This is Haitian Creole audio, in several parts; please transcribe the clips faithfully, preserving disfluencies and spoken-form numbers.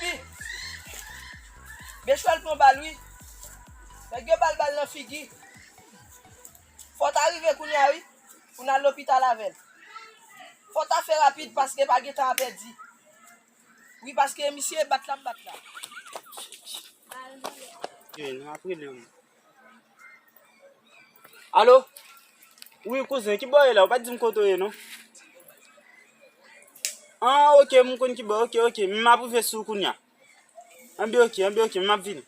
Wi. Bechwèl pran bal, wi. Nèg yo ba l bal nan figi. Fò w ta rive kounye a, wi. Pou n al lopital avè l. Fò w ta fè rapid paske pa gen tan a pèdi. Wi, paske misye bat l ap bat la. Gen, n ap rele w. Alo? Wi, kouzen, ki bò w ye la? Ou pa t di m kote w ye, non? Ah, ok, m konn ki bò. Ok, ok, m ap rive sou ou kounye a. Anben, ok, anben, ok, m ap vini.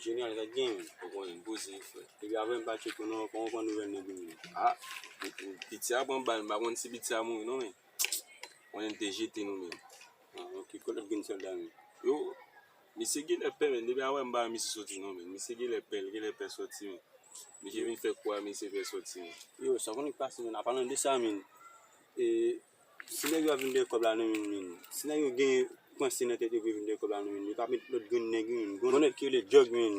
Jeneral, sa k gen, men? Ou konnen, m poze, frè. Depi apre m pa tcheke w non, kòman w pran nouvèl nèg ou menm? Ah, piti a pran bal, m pa konn si piti a mouri non, men. Konnen m te jete nou menm. Ah, ok, kot lòt grenn sòlda menm? Yo, misye genlè pè, men. Depi apre m pa wè misye soti non, men. Misye genlè pè, l genlè pè soti, men. Misye vin fè kou a misye pè soti, men. Yo, sa w konnen k pase, men? An palan de sa, men. E, Si nèg yo ap vin dèyè kòb la nan men n, si nèg yo gen panse nan tèt yo pou yo vin dèyè kòb la nan men n, yo ka met lòt grenn nèg yo, men. Gon nèg ki rele Djòg, men.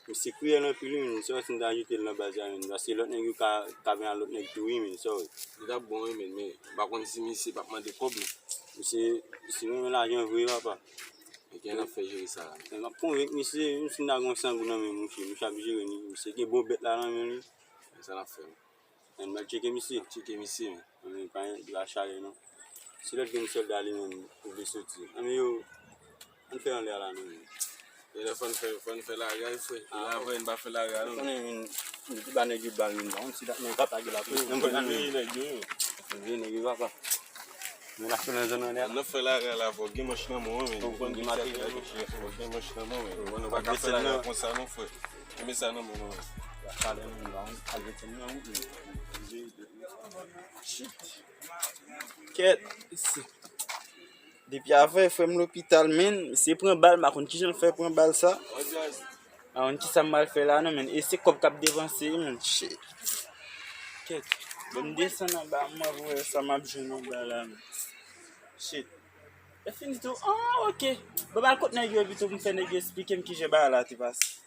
Misye kriyèl anpil, wi, men. Se pa si m ta ajoute l nan baz la, men. Paske lòt nèg yo ka, ka vin ak lòt nèg tou, wi, men. Sa w wè. Li t ap bon, wi, men, men m pa konn si misye p ap mande kòb, men. Misye, misye renmen lajan vre, papa. Men ki jan n ap fè jere sa la? Men m ap konvenk misye, menm si m ta gen yon sangou nan men m, mouche, misye ap jere, misye gen bon bèt la nan men li. Men sa n ap fè, men. Ann al tcheke misye. Tcheke misye, men. Ann, pa gen dwa chale, non. Se lòt grenn sòlda li menm ou vle soti. Ann, yo, ann fè anlè a la, non, men. E lè fò n fè, fò n fè lagay, frè. Ah, la, frè, n pa fè lagay, non. Konnen, men, nou te ba nèg yo bal, men, pa konn si dat nèg pa page la, frè. N veye nèg yo, yo. N veye nèg yo, papa. Men la, se nan zòn anlè a. Ann fè lagay la, frè. Gen manch nan men w, men. Fò gen manch nan men w, men. Bon, nou pa ka fè lagay konsa, non, frè. Kenbe sa nan men w, non, men. Kèt, isi. Depi avè frè m lopital, men, misye pran bal, m pa konn kijan l fè pran bal sa. M pa konn kisa m pral fè la, non, men. E se kòb k ap depanse, men. Shit. Kèt. Bon, m desann anba, m wè sa m ap jwenn anba la, men. Shit. E fini tou. Ah, ok. Bon, m al kot nèg yo, epi tou, m fè nèg yo esplike m kijan bagay la te pase.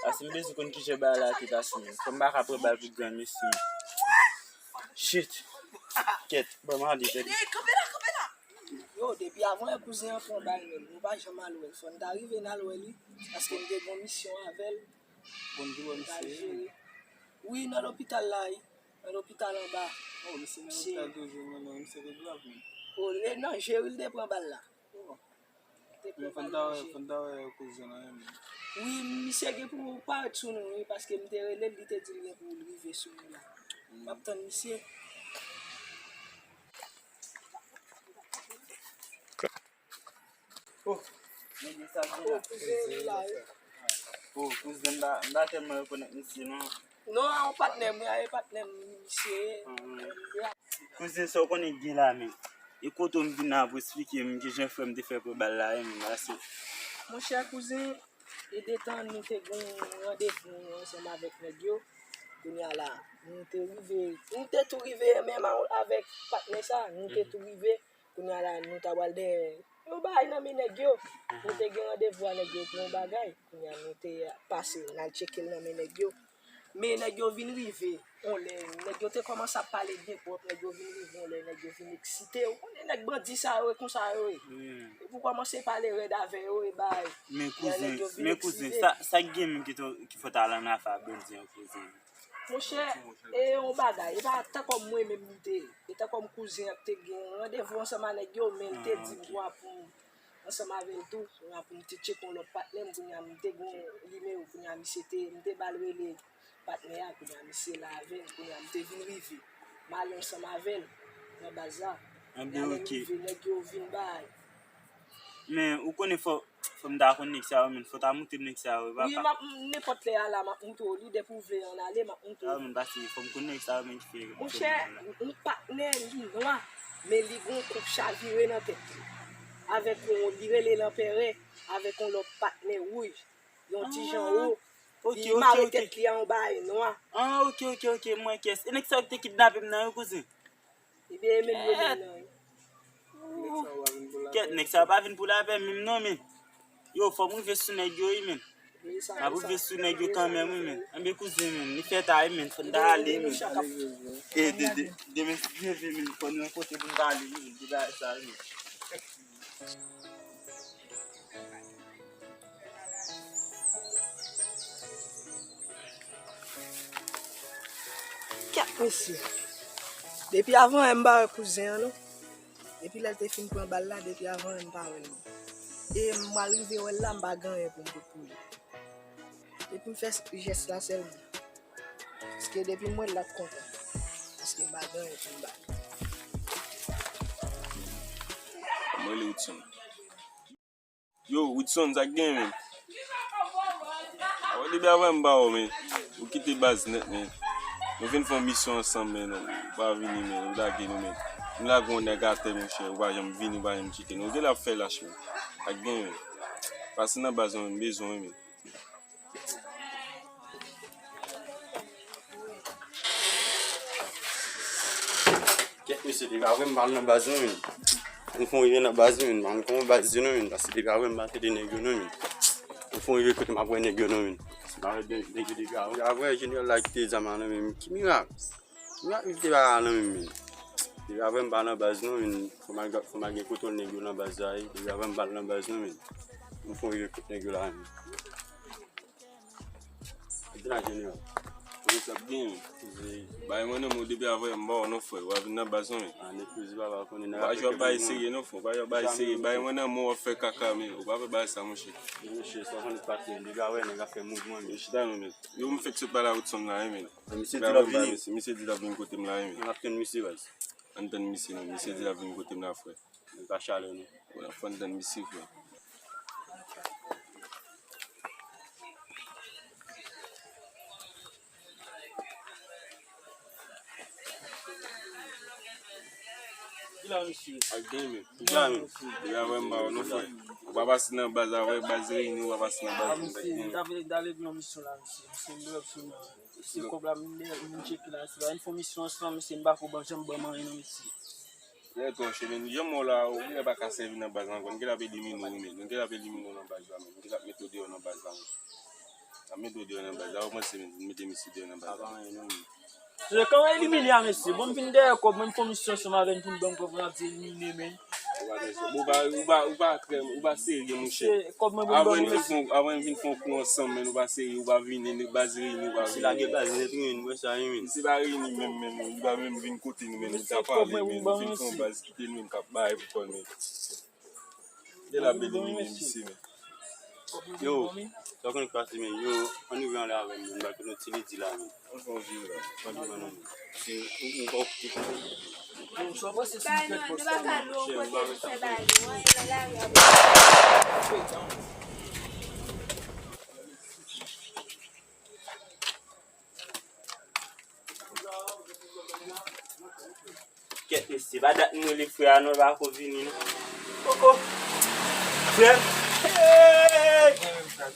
Paske m bezwen konn kijan bagay la te pase, men. Fò m pa ka pran bal pou granmesi, men. Shit. Kèt. Bon, m ale, tande. Yo, depi avan kouzen an pran bal menm, nou pa janm al wè l. Fò n ta rive n al wè li, paske m te gen yon misyon avè l. Bon, ki bò misye ye? Wi, nan lopital la, wi. Nan lopital anba. Oh, misye nan lopital toujou, men non, misye te grav, men. Oh, e nan je wi l te pran bal la. Oh. Te pran bal nan je. Men fò n ta wè, fò n ta wè kouzen an, men. Wi, misye gen pou parèt sou nou, wi, paske m te rele l, li te di l gen pou l rive sou nou la. Mm. M ap tann misye. Oh, nèg sa gen la. Oh, kouzen wi la, wi. Oh, kouzen, m pa, m pa tèlman rekonèt misye, non. Non, a yon patnè m, wi, a yon patnè m, misye. Ah. Kouzen, sa w konnen k gen la, men. E kote w m vin la pou esplike m kijan frè m te fè pran bal la, wi, men, la se. Monchè, kouzen, e detan nou te gen yon randevou ansanm avèk nèg yo, kounye a la, nou te rive, nou te tou rive menm a, avèk patnè sa, nou te tou rive. Kounye a la, nou ta pral dèyè yon bagay nan men nèg yo. Nou te gen randevou a nèg yo pou yon bagay. Kounye a, nou te pase, n al tcheke l nan men nèg yo. Men nèg yo vin rive, yon lè, nèg yo te kòmanse ap pale byen pwòp, nèg yo vin rive, yon lè, nèg yo vin eksite. Ou konnen nèg bandi sa yo, e konsa yo ye. Epi w kòmanse pale rèd avè yo, e bay. Men kouzen, men kouzen, sa, sa k gen menm ki to-, ki fò t al ann afè a bandi an, kouzen? Monchè, e yon bagay, e pa tankòm mwen menm li te ye. E tankòm kouzen an te gen randevou ansanm a nèg yo, men l te di m pou m ansanm avè l tou, pou m te tcheke yon lòt patnè m, kounye a m te gen yon nimewo, kounye a misye te, m te ba l rele patnè a, kounye a misye la avè m, kounye a m te vin rive. M ale ansanm avè l nan baz la. Kounye a lè m rive, nèg yo vin bay. Men, ou konnen fò, fò m ta konn nèg sa yo, men fò w ta montre m nèg sa yo, papa. Wi, m ap, nenpòt lè a la, m ap montre w li, depi w vle ann ale, m ap montre w. Sa yo, men, pase, fò m konn nèg sa yo, men, ki fè. Monchè, yon patnè, li nwa, men li gen yon koup chavire nan tèt li. Avèk yon, li rele Lanperè, avèk yon lòt patnè wouj. yon ti jan wo. Ok, li ok, mare ok. Tèt li an yon bagay nwa. Ah, ok, ok, ok, m wè kiyès. E nèg sa yo ki te kidnape m nan, wi, kouzen? Ebyen, e menm yo menm nan, wi. Kèt, nèg sa yo pa vin pou lapè menm non, men. Yo, fò m rive sou nèg yo, wi, men. M ap rive sou nèg yo kanmenm, wi, men. Enben, kouzen, men, li fè ta, wi, men. Fò n ta ale, men. E de, de, demen, si Dye vle, men, fò n rankontre pou n ta ale, wi, men. De bagay sa, wi, men. Kèt, mesye. Depi avan yè m pa wè kouzen an, non. Depi lè l te fin pran bal la, depi avan yè m pa wè l, non. E m pral rive wè l la, m pa gen anyen pou m pot pou li. Depi m fè jès la sèlman. Paske depi m wè l, l ap kontan. Paske m pa gen anyen pou m ba li. Mwen, rele Woodson. Yo, Woodson, sa k gen, men? Avan, depi avan m ba w, men. Ou kite baz nèt, men. Nou vin fè yon misyon ansanm, men, non. Ou pa vini, men. Ou lage nou, men. Nou lage yon nèg atè, monchè. Ou pa janm vini, ou pa janm tcheke nou. Ou te la ap fè lach, men. Sa k gen, men? Pase nan baz, men. M bezwen w, men. Kèt, mesye, depi apre m pa al nan baz, non, men. Mwen fon rive nan baz, non, men. Mwen konn baz yo, non, men. Paske depi apre m pa tande nèg yo, non, men. Mwen fon rive kote m ap wè nèg yo, non, men. Paske m pa wè nèg yo depi apre. Apre, jeneral la kite zam la, non, men. Ki mirak? Mirak li kite bagay la, non, men. Depi apre m pa nan baz, non, men. Fò m al, fò m al gen kontwòl nèg yo nan baz la, wi. Depi apre m pa al nan baz, non, men. Mwen fon rive kote nèg yo la, men. Epi la, jeneral. Kòman sa ap gen? Bay mwen nan men w depi avan yè m ba w non, frè. W a vin nan baz non, men. Ah, nèg poze papa konnen nan. Ou pa jwe ap bay serye non, frè. Ou pa jwe ap bay serye. Bay mwen nan men w, w ap fè kaka, men. Ou pa fè bagay sa, monchè. Monchè, sa konnen pati, men depi avan yè nèg ap fè mouvman, men. Yo chita non, men. Yo, m fèk sot pale a Woodson la, wi, men. Misye di l ap vini. Misye di l ap vin kote m la, wi, men. N ap tann misye, baz. Ann tann misye, non. Misye di l ap vin kote m la, frè. Li pa chale, non. Wè, fò n tann misye, frè. Ki la, mesye? Ak gen, men. Ki la, men? Depi avan m ba w non, frè. Ou pa pase nan baz avè, baz reyini, ou pa pase nan baz. Ah, mesye, m ta vle ale nan misyon la, mesye. Mesye, m dwe ap sou nan. Se kòb la, m vin tcheke la, se pa yon fon misyon ansanm, se m pa ko ban janm ban m anyen non, mesye. Lè twò che, men, jan mò la, ou gen pa ka sèvi nan baz la ankò, nou gen ap elimine w, men, nou gen ap elimine w nan baz la, men, nou gen ap mete w deyò nan baz la, men. N ap mete w deyò nan baz la, ou panse, men, nou mete misye deyò nan baz la. Se kan w elimine a, mesye, bon, m vin dèyè kòb, mwen, m fon misyon ansanm avè n pou n ban m kòb, n ap di elimine, men. Ou pa bezwen. Bon, ou pa, ou pa, ou pa trè, ou pa serye, monchè. Kòb mwen pou m ban nou, mesye. Avan m vin fè yon kou ansanm, men nou pa serye, ou pa vini, nou baz reyini, ou pa vini. Misye lage baz nèt, wi, men, mwen sa, wi, men. Misye pa reyini menm, men, li pa menm vin kote nou, men, nou ta pale, men, nou fin fè yon baz, kite nou, men, k ap bay pou kò n, men. Lè l ap elimine misye, men. Yo, sa w konn k pase, men, yo, ann rive anlè avè m, men, m ba nou ti ledi la, men. Ann fè yon vire la. Ann rive anlè, men. Se, ou, ou, ou, ou, Bay non, nou pa ka lou yon kote pou fè bagay nou, anyen nan lari a. Kèt mesye, pa dat m rele frè a non, l pa ko vini non. Koko! Frè m! Hey!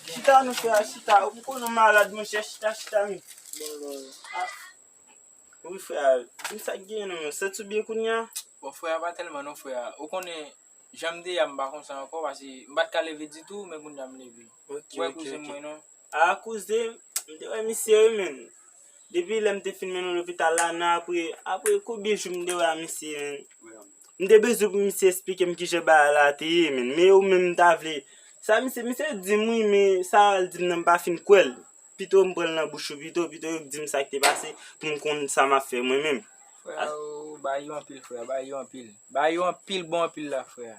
Chita non frè a, chita. Ou konnen w malad monchè, chita, chita men. Wi frè a, di m sa k genyen non, men w santi w byen kounye a? Bon, frè a pa tèlman non, frè a. Ou konnen, jan m te ye a, m pa konsa ankò, paske m pa t ka leve ditou, men kounye a m leve. Ok, ok, ok. Ou wè kouzen mwen non? A, kouzen, m te wè misye wi, men. Depi lè m te fin mennen w lopital la, nan apre, apre konbyen jou m te wè a misye, men. M te bezwen pou misye esplike m kijan bagay la te ye, men. Men ou menm m ta vle. Sa misye, misye di m wi, men sa l di m nan m pa fin kwè l. Pito m pran l nan bouch ou pito, pito yo di m sa k te pase, pou m konn sa m ap fè mwen menm. Frè a, ou bay yo anpil, frè a, bay yo anpil. Bay yo anpil, bon anpil la, frè a.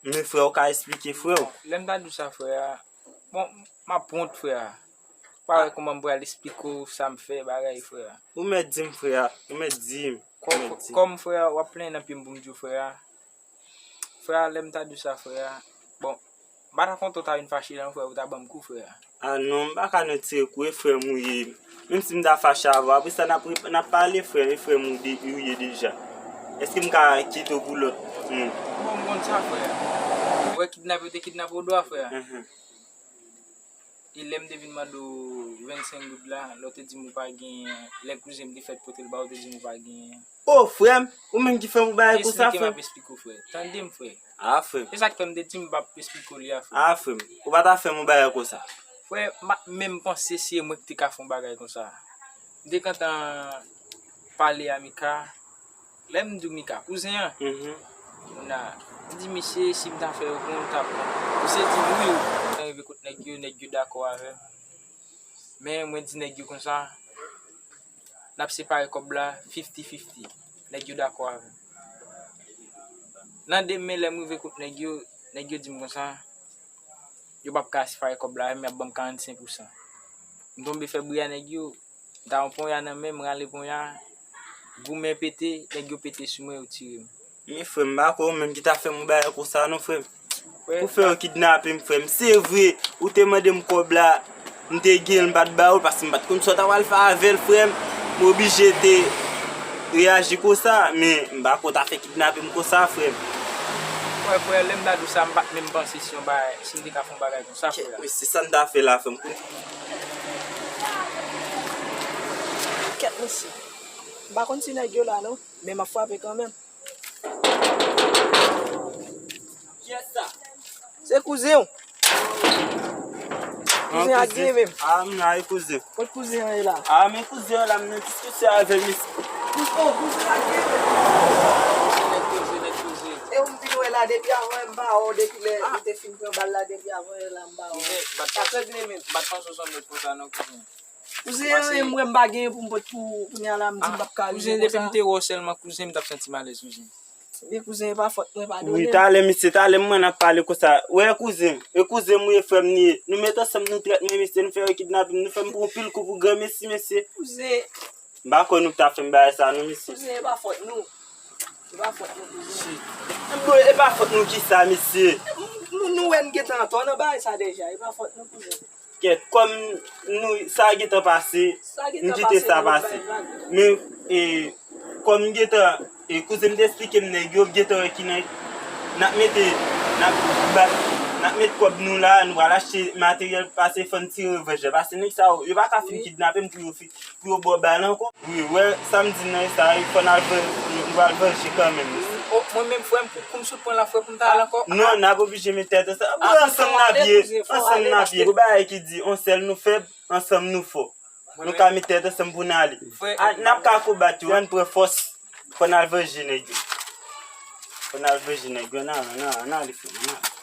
Men frè, ou ka esplike, frè. Bon, lè m ta di w sa, frè a, bon, m ap wont, frè a. Pa wè kòman m pral esplike w sa m fè, bagay, frè a. Ou mèt di m, frè a, ou mèt di m. Kòm, kòm frè a, w ap plenyen nan pye m pou m di w, frè a. Frè a, lè m ta di w sa, frè a, bon, m pa ta kontan w ta vin fache la non, frè a, pou w ta ban m kou, frè a. A non, m pa ka nan tire kou, e frè m ou ye. Menm si m ta fache avè w, apre sa, n ap, n ap pale, frè m, e frè m ou de, ou ye deja. Èske m ka kite w pou lòt moun? Bon, m konn sa, frè a. Ou wè kidnape, yo te kidnape w dwa, frè a. Mhm. E lè m te vin mande w vennsenk goud la, lè w te di m ou pa genyen, lè kouzen m te fèt pote l ba w, ou te di m ou pa genyen. O, frè m, ou menm ki fè m yon bagay konsa, frè m. Esplike m, ap esplike w, frè. Tande m, frè. A, frè m. Se sa k fè m te di m p ap esplike w li a, frè. A, frè m, ou pa ta fè m yon bagay konsa. Frè, m pa t menm panse se mwen ki te ka fè yon bagay konsa. M te gentan pale a Mika. Lè m di w Mika, kouzen an. Mhm. Kounye a, m di misye si m ta fè yo konn, l ta pran. Misye di m wi, lè m rive kot nèg yo, nèg yo dakò avè m. Men mwen di nèg yo konsa, n ap separe kòb la fifty fifty. Nèg yo dakò avè m. Nan demen, lè m rive kot nèg yo, nèg yo di m konsa, yo p ap ka separe kòb la avè m, y ap ban m karannsenk pousan. M tonbe fè bri a nèg yo, m ta yon ponya nan men m, rale ponya, goumen pete, nèg yo pete sou mwen, yo tire m. Men frè m, m pa kwè ou menm ki ta fè m yon bagay konsa non, frè m. Pou fè yo kidnape m, frè m. Se vre, ou te mande m kòb la, m te gen l, m pa t ba ou l, paske m pa t konn sa w ta pral fè avè l, frè m. M oblije te reyaji konsa, men m pa kwè w ta fè kidnape m konsa, frè m. Frè, frè, lè m ta di w sa, m pa t menm panse si yon bagay, si m te ka fè yon bagay konsa, frè. Kèt, mesye, sa n ta fè la, frè m. Kèt, mesye. M pa konn si nèg yo la, non, men m ap frape kanmenm. Kiyès sa? Se kouzen w. Kouzen ak Griven. A, m la, e kouzen. Kot kouzen an ye la? A, men kouzen an la, m nan diskisyon avè misye. Kouzen, kouzen ak Griven. Nèg koze, nèg koze. E ou m vin wè la depi avan, m pa wè w depi lè ou te fin pran bal la, depi avan yè la, m pa wè w. Kouzen, bat pa, pa trèt li menm. Bat pa sou zòn nèg konsa non, kouzen. Kouzen an, e m wè m pa genyen pou m pot pou kounye a la, m di m p ap ka rive konsa. Kouzen, depi m te wè w sèlman, kouzen, m t ap santi m alèz, kouzen. Men kouzen, e pa fòt mwen, padone m. Wi, talè, misye, talè m wè n ap pale konsa. Wè, kouzen, e kouzen m ye, frè m li ye. Nou met ansanm, nou trèt mwen, mesye, nou fè yo kidnape m, nou fè m pran anpil kou pou granmesi, mesye. Kouzen. M pa kwè nou ta fè m bagay sa, non, mesye. Kouzen, e pa fòt nou. E pa fòt nou, kouzen. Shit. Bon, e pa fòt nou kisa, mesye? Nou, nou wè n gentan antò nan bagay sa deja, e pa fòt nou, kouzen. Kèt, kòm nou, sa gentan pase, m kite sa pase. Men, e, kòm m gentan, e, kouzen m te esplike m nèg yo, m gentan wè ki nèg. N ap mete, n ap bat, n ap met kòb nou la, nou pral achte materyèl, pase fò n tire revanj la. Pase nèg sa yo, yo pa ka fin kidnape m pou yo fin, pou yo ba w bal ankò. Wi, wè, sa m di nan sa, fò n al ven-, nou pral vanje kanmenm. O, mwen menm, frè m, kou, kou m sot pran la, frè, pou m ta al ankò. Non, n ap oblije met tèt ansanm. Ansanm n ap ye, ansanm n ap ye. Gon bagay ki di, on sèl nou fèb, ansanm nou fò. Nou ka met tèt ansanm pou n ale. A, n ap ka konbat yo, ann pran fòs. Fò n al vanje nèg yo. Fò n al vanje nèg yo, ann ale, ann ale, ann ale, frè m, ann ale.